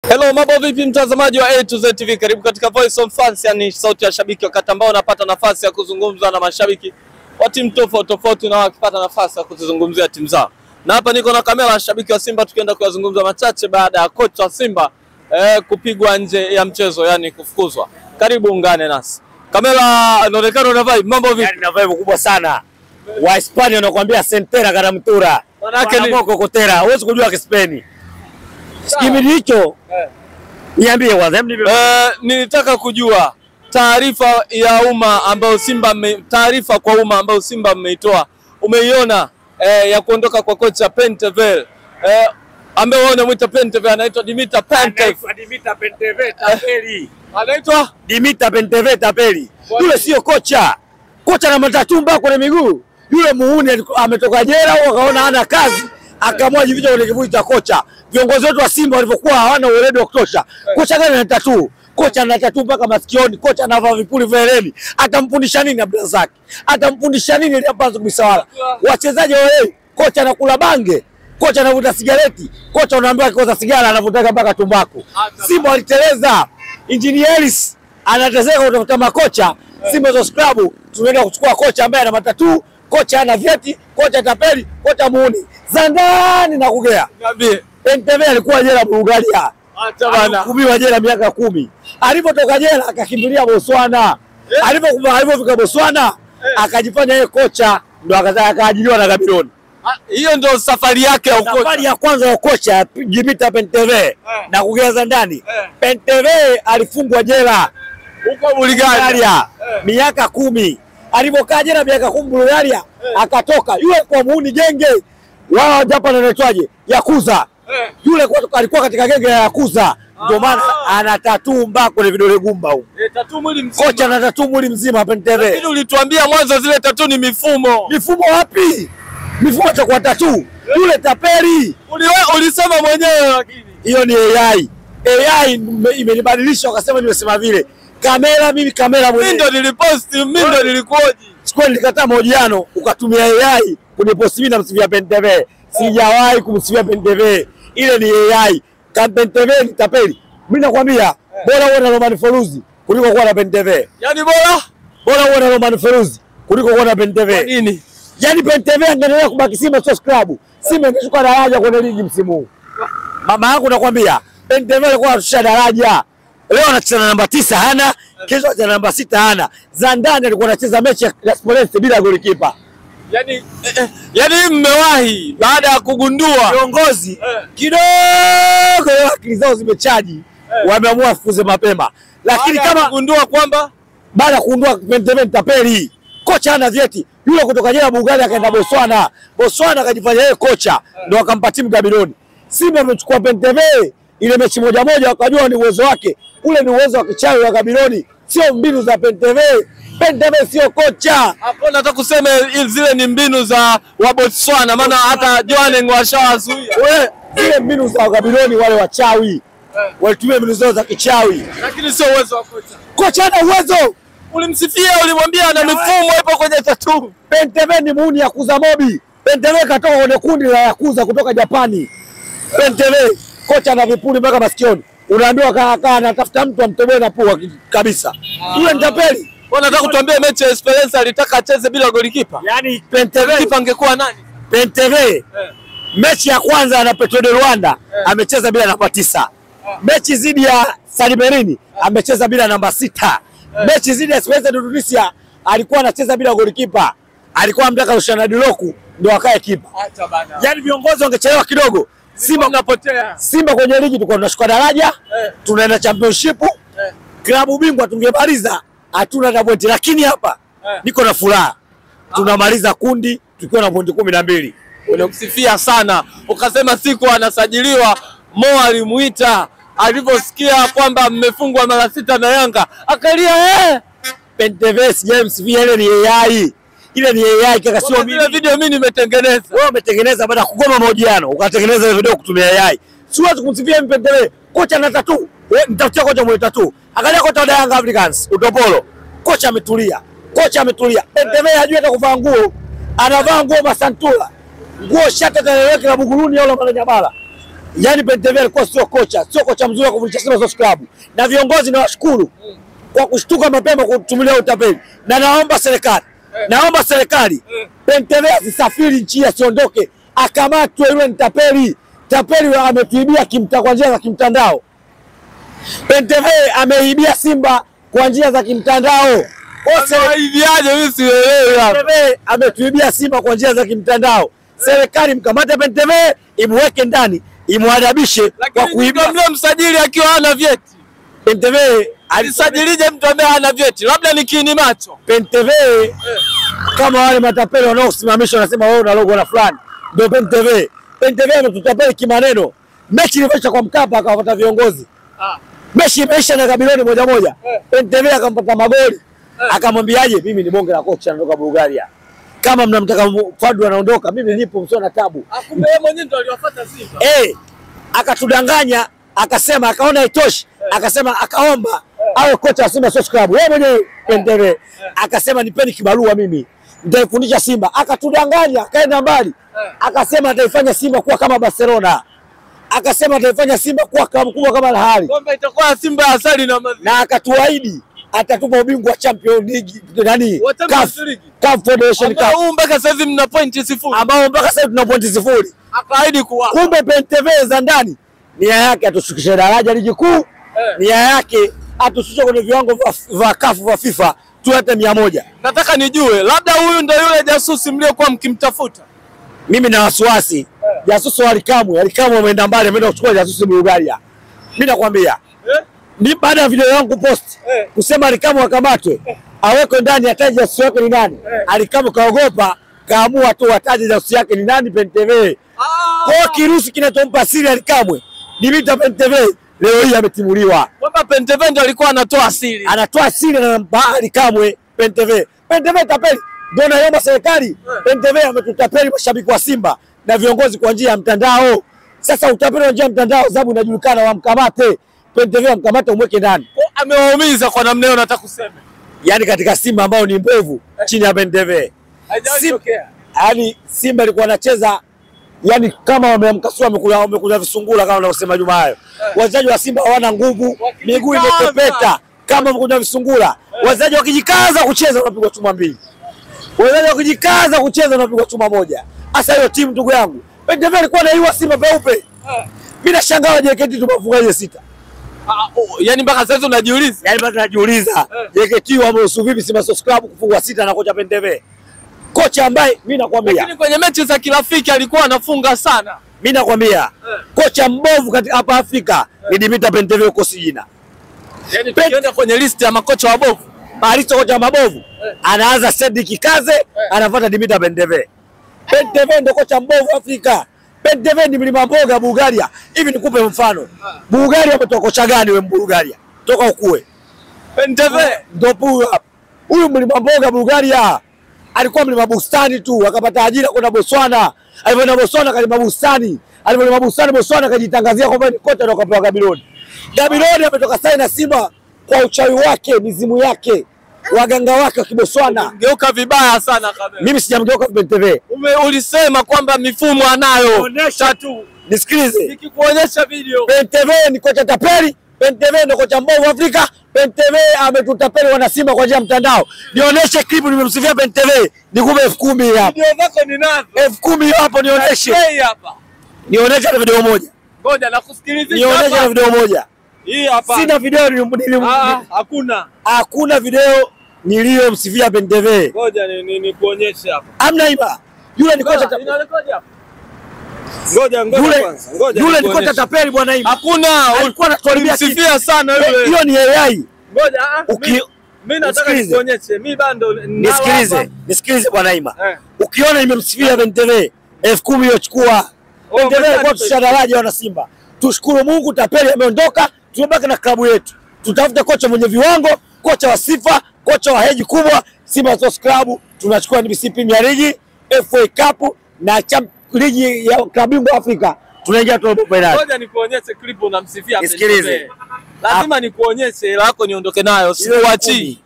Hello, mambo vipi mtazamaji wa A to Z TV, karibu katika Voice of Fans, yani sauti ya shabiki, wakati ambao unapata nafasi ya kuzungumza na mashabiki wa timu tofauti tofauti na wakipata nafasi ya kuzungumzia timu zao. Na hapa niko na kamera shabiki wa Simba, tukienda kuyazungumza machache baada ya kocha wa Simba kupigwa nje ya mchezo, yani kufukuzwa. Karibu ungane nasi. Kamera, inaonekana una vibe, mambo vipi? Yani na vibe kubwa sana. Wa Hispania wanakuambia sentera karamtura. Manake ni kokotera, huwezi kujua Kispeni. Kipindi hicho niambie kwanza. Nilitaka kujua taarifa ya umma ambayo Simba taarifa kwa umma ambayo Simba mmeitoa, umeiona ya kuondoka kwa kocha Pentevel, ambaye wao wanamuita Pentevel, anaitwa Dimitar Pantev. Anaitwa Dimitar Pentevel tapeli. Anaitwa Dimitar Pentevel tapeli. Yule sio kocha. Kocha na matatumba kwenye miguu. Yule muhuni ametoka jela au akaona hana kazi, akaamua jificha kwenye kivuli cha kocha. Viongozi wetu wa Simba walivyokuwa hawana ueledi wa kutosha. Kocha gani ana tattoo? Kocha ana tattoo mpaka masikioni, kocha anavaa vipuli vya hereni. Atamfundisha nini Abdulrazak? Atamfundisha nini Leopards Bisawala? Wachezaji wao, kocha anakula bange, kocha anavuta sigareti, kocha unaambiwa akikosa sigara anavutaka mpaka tumbaku. Simba waliteleza. Engineer Ellis anateseka kutafuta makocha. Simba Sports Club tunaenda kuchukua kocha ambaye ana matatu, kocha ana vyeti, kocha tapeli, kocha muuni. Zandani na kugea. Niambie. Pentevel alikuwa jela Bulgaria. Acha bana. Alihukumiwa jela miaka 10. Alipotoka jela akakimbilia Botswana. Alipofika Botswana akajifanya yeye kocha, ndo akaajiriwa na Gaborone. Hiyo ndio safari yake ya ukocha. Safari ya kwanza ya kocha Dimitar Pentevel na kugea Zandani. Pentevel alifungwa jela huko Bulgaria miaka 10. Alipokaa jela miaka 10 Bulgaria akatoka. Yule kwa muuni genge wao Japan anaitwaje? Yakuza. Yule alikuwa katika genge ya Yakuza. Ndio maana ana tattoo mbako kwenye vidole gumba huko. Tattoo mwili mzima. Kocha ana tattoo mwili mzima Pentevel. Lakini ulituambia mwanzo zile tattoo ni mifumo. Mifumo wapi? Mifumo cha kwa tattoo. Yule tapeli. Ulisema mwenyewe lakini. Hiyo ni AI. AI imenibadilisha wakasema nimesema vile. Kamera mimi kamera mwenyewe. Mimi ndo niliposti, mimi ndo nilikuoji. Siku nilikataa mahojiano ukatumia AI kuniposti mimi namsifia Pentevel. Sijawahi kumsifia Pentevel. Ile ni AI. Pentevel ni tapeli. Mimi nakwambia bora uwe na Roman Feruzi kuliko kuwa na Pentevel. Yaani bora uwe na Roman Feruzi kuliko kuwa na Pentevel. Nini? Yaani Pentevel angeendelea kubaki Simba Sports Club. Simba ingeshuka daraja kwenye ligi msimu huu. Mama yangu nakwambia Pentevel alikuwa anashusha daraja. Leo anacheza namba 9 hana, kesho anacheza namba 6 hana. Zandani alikuwa anacheza mechi ya Esperance bila golikipa. Yaani mmewahi baada ya kugundua viongozi kidogo akili zao zimechaji, wameamua fukuze mapema. Lakini kama kugundua kwamba baada ya kugundua Pentevel tapeli, kocha hana vyeti, yule kutoka jela Bulgaria akaenda Botswana, Botswana akajifanya yeye kocha, ndio akampa timu Gaborone. Simba amechukua Pentevel ile mechi moja moja wakajua ni uwezo wake. Ule ni uwezo wa kichawi wa Gaborone, sio mbinu za Pentevel. Pentevel sio kocha. Hapo nataka kusema zile ni mbinu za wa Botswana, maana hata Joaneng washawazuia. Wewe zile mbinu za Gaborone wale wachawi. Walitumia mbinu zao za kichawi. Lakini sio uwezo wa kocha. Kocha ana uwezo. Ulimsifia, ulimwambia ana mifumo ipo kwenye tattoo. Pentevel ni muuni Yakuza Mobi. Pentevel katoka kwenye kundi la Yakuza kutoka Japani. Pentevel kocha ana vipuli mpaka masikioni. Unaambiwa kaa anatafuta mtu amtoboe na pua kabisa. Yule ni tapeli. Wanataka kutuambia mechi ya Esperance alitaka acheze bila golikipa. Yaani Pentevel kipa angekuwa nani? Pentevel mechi ya kwanza na Petro de Rwanda amecheza bila namba 9. Mechi zidi ya Salimerini amecheza bila namba 6. Mechi zidi ya Esperance de Tunisia alikuwa anacheza bila golikipa. alikuwa anamtaka Rushana Diloku ndio akae kipa. Acha bana. Yaani viongozi wangechelewa kidogo. Simba mnapotea. Simba kwenye ligi tulikuwa tunashuka daraja, tunaenda championship, klabu bingwa tungemaliza, hatuna na pointi, lakini hapa niko na furaha. Tunamaliza kundi tukiwa na pointi 12. Ulimsifia sana. Ukasema siku anasajiliwa Mo alimuita, aliposikia kwamba mmefungwa mara 6 na Yanga, akalia Penteves James ile ni AI. Ile ni AI kaka, sio mimi. Ile video mimi nimetengeneza. Wewe umetengeneza baada ya kugoma mahojiano, ukatengeneza ile video kutumia AI. Siwezi kumsifia Mpendele. Kocha ana tattoo. Wewe nitafutia kocha mwenye tattoo. Angalia kocha wa Yanga Africans, Utopolo. Kocha ametulia. Kocha ametulia. Penteves hajui hata kuvaa nguo. Anavaa nguo masantura. Nguo shati ataeleweka na Buguruni au la Mwananyamala. Yaani Penteve alikuwa sio kocha, sio kocha mzuri wa kufundisha Simba Sports Club. Na viongozi nawashukuru kwa kushtuka mapema kutumilia utapeli. Na naomba serikali, naomba serikali Penteve asisafiri nchi, asiondoke, akamatwe yule mtapeli. Tapeli ametuibia kwa njia za kimtandao. Penteve ameibia Simba kwa njia za kimtandao. Penteve ametuibia Simba kwa njia za kimtandao. Serikali mkamate Penteve, imweke ndani, imwadabishe kwa kuiba. Mlio msajili akiwa hana vyeti. Penteve alisajilije mtu ambaye hana vyeti? Labda ni kiini macho. Penteve kama wale matapeli wanaosimamisha wanasema wewe una logo na fulani. Ndio Penteve. Penteve ametutapeli kimaneno. Mechi iliisha kwa Mkapa akawapata viongozi. Mechi imeisha na Gabiloni 1-1. Penteve akampata magoli. Akamwambiaje, mimi ni bonge la kocha natoka Bulgaria. Kama mnamtaka Fadlu anaondoka, mimi nipo, msio na tabu. Kumbe yeye mwenyewe ndo aliwafuata Simba. Akatudanganya, akasema akaona haitoshi, akasema akaomba awe kocha wa Simba Sports Club. Yeye mwenyewe Penteve akasema nipeni kibarua mimi, nitaifundisha Simba. Akatudanganya, akaenda mbali. Akasema ataifanya Simba kuwa kama Barcelona. Akasema ataifanya Simba kuwa klabu kubwa kama Al Ahly. Kwamba itakuwa Simba asali na maziwa. Na akatuahidi atatupa ubingwa wa Champions League, nani? CAF Federation Cup. Ambao mpaka sasa hivi mna pointi 0. Ambao mpaka sasa tuna pointi 0. Akaahidi kuwa. Kumbe Penteve za ndani nia yake atushukishe daraja ligi kuu, nia yake atushushe kwenye viwango vya CAF vya FIFA tu hata 100. Nataka nijue labda huyu ndio yule jasusi mliokuwa mkimtafuta. Mimi na wasiwasi. Jasusi wa Alikamwe, Alikamwe ameenda mbali, ameenda kuchukua jasusi Bulgaria. Mimi nakwambia. Ni baada ya video yangu post kusema Alikamwe akamatwe, awekwe ndani, ataje jasusi wake ni nani. Alikamwe kaogopa, kaamua tu ataje jasusi yake ni nani, Penteve. Kwa kirusi kinachompa siri Alikamwe Dimitar Penteve leo hii ametimuliwa. Kwamba Penteve ndio alikuwa anatoa siri. Anatoa siri na anampa Alikamwe Penteve. Penteve tapeli. Ndio naomba serikali, Penteve ametutapeli mashabiki wa Simba na viongozi kwa njia ya mtandao. Sasa utapeli kwa njia ya mtandao sababu inajulikana, wamkamate Penteve, wamkamate umweke ndani. Amewaumiza kwa namna hiyo nataka kusema. Yaani katika Simba ambao ni mbovu chini ya Penteve. Yaani Simba ilikuwa anacheza yani kama wameamkasua wamekula visungula kama wanavyosema Juma hayo. Wachezaji wa Simba hawana nguvu, miguu imepepeta kama wamekula visungula. Wachezaji wakijikaza kucheza wanapigwa chuma 2. Wachezaji wakijikaza kucheza wanapigwa chuma 1. Hasa hiyo timu ndugu yangu. Penteve alikuwa anaiua Simba peupe. Mimi nashangaa JKT tumefungaje 6. Yaani mpaka sasa unajiuliza. Yaani mpaka najiuliza. JKT wameruhusu vipi Simba Sports Club kufungwa 6 na kocha Penteve? Kocha ambaye mimi nakwambia. Lakini kwenye mechi za kirafiki alikuwa anafunga sana. Mimi nakwambia kocha mbovu katika hapa Afrika ni Dimitar Penteve huko sijina. Yaani tukienda kwenye list ya makocha wabovu, Baristo kocha mabovu, anaanza Cedric Kaze, anafuata Dimitar Penteve. Penteve ndio kocha mbovu Afrika. Penteve ni mlima mboga Bulgaria. Hivi nikupe mfano. Bulgaria ametoka kocha gani wewe Bulgaria? Toka ukue. Penteve ndio huyu hapa. Huyu mlima mboga Bulgaria. Alikuwa mlima bustani tu, akapata ajira kwenda Botswana. Alipoenda Botswana kalima bustani. Alipolima bustani Botswana akajitangazia kwamba ni kocha na akapewa Gabiloni. Gabiloni ametoka sasa na Simba kwa uchawi wake, mizimu yake, waganga wake wa Kibotswana. Geuka vibaya sana kabisa. Mimi sijamgeuka Penteve. Ulisema kwamba mifumo anayo. Onesha tu. Nisikilize. Nikikuonyesha video. Penteve ni kocha tapeli. Penteve ndio kocha mbovu Afrika. Penteve ametutapeli wana Simba kwa njia ya mtandao. Nionyeshe clip nimemsifia Penteve, nikupe 10,000 hapa. Video zako ninazo. 10,000 hapo nionyeshe. Hapa. Nionyeshe na video moja. Ngoja nakusikilizisha. Nionyeshe na video moja. Hii hapa. Sina video hakuna. Hakuna video niliyomsifia Penteve. Ngoja nikuonyeshe hapa. Hamna iba. Yule ni kocha tapeli. Inarekodi hapa. Ngoja ngoja kwanza. Ngoja. Yule ni kocha tapeli bwana Ima. Hakuna, alikuwa anatuharibia sifia sana yule. Hiyo ni AI. Ngoja mimi nataka nikuonyeshe. Mimi bado nisikilize. Nisikilize bwana Ima. Ukiona nimemsifia Penteve 10,000 hiyo chukua. Penteve alikuwa tushadaraja wana Simba. Tushukuru Mungu tapeli ameondoka, tumebaki na klabu yetu. Tutafute kocha mwenye viwango, kocha wa sifa, kocha wa heji kubwa. Simba Sports Club tunachukua NBC Premier League, FA Cup na ligi ya klabu bingwa Afrika. Tunaingia robo finali. Ngoja nikuonyeshe clip unamsifia. Nisikilize. Lazima nikuonyeshe hela yako niondoke nayo. Sikuachi.